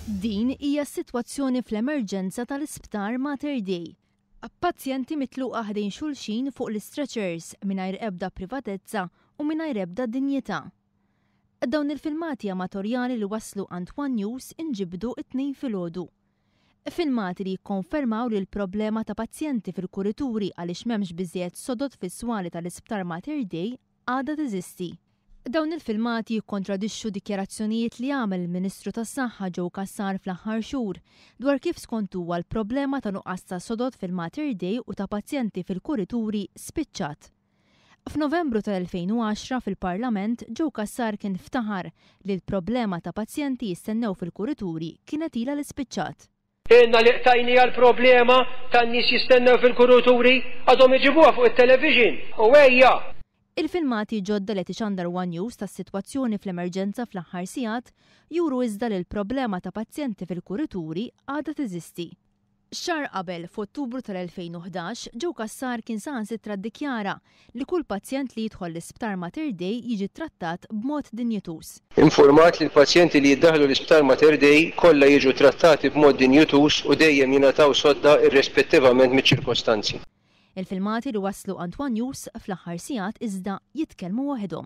Din hija s-sitwazzjoni fl-emerġenza tal-Isptar Mater Dei. Pazjenti mitluqa ħdejn xulxin fuq l-istretchers mingħajr ebda privatezza u mingħajr ebda dinjità. Dawn il-filmati amatorjali li waslu għand one News inġibdu t-Tnejn filgħodu. Filmati li jikkonfermaw li l-problema ta' pazjenti fil-kurituri għaliex m'hemmx biżżejjed sodod fis-swali tal-Isptar Mater Dei għadha teżisti. Dawn il-filmati jikkontradixxu dikjarazzjonijiet li għamel il-Ministru tas-Saħħa Joe Cassar fl-aħħar xhur dwar kif skont huwa l-problema ta' nuqqas ta' sodod fil-Mater Dei u ta' pazjenti fil-kurituri spiċċat. F'Novembru tal-2010 fil-Parlament Joe Cassar kien ftaħar li l-problema ta' pazjenti jistennew fil-kurituri kienet ilha li spiċċat. Ilna li qtajniha l-problema tan-nies jistennew fil-kuruturi, għadhom iġibuha fuq it-television u ejja! Il-filmati ġodda li qed ixandar one News tas-sitwazzjoni fl-emerġenza fl-aħħar sigħat juru iżda li l-problema ta' pazjenti fil-kurituri għadha teżisti. Xahar qabel, f'Ottubru tal-2011, Joe Cassar kien saħansitra ddikjara li kull pazjent li jidħol l-Isptar Mater Dei jiġi ttrattat b'mod dinjituż. Infurmat li l-pazjenti li jiddaħħlu l-Isptar Mater Dei kollha jiġu trattati b'mod dinjituż u dejjem jingħataw sodda irrespettivament miċ-ċirkostanzi. Il-filmati li waslu għand one News fl-aħħar sigħat iżda jitkellmu waħedhom.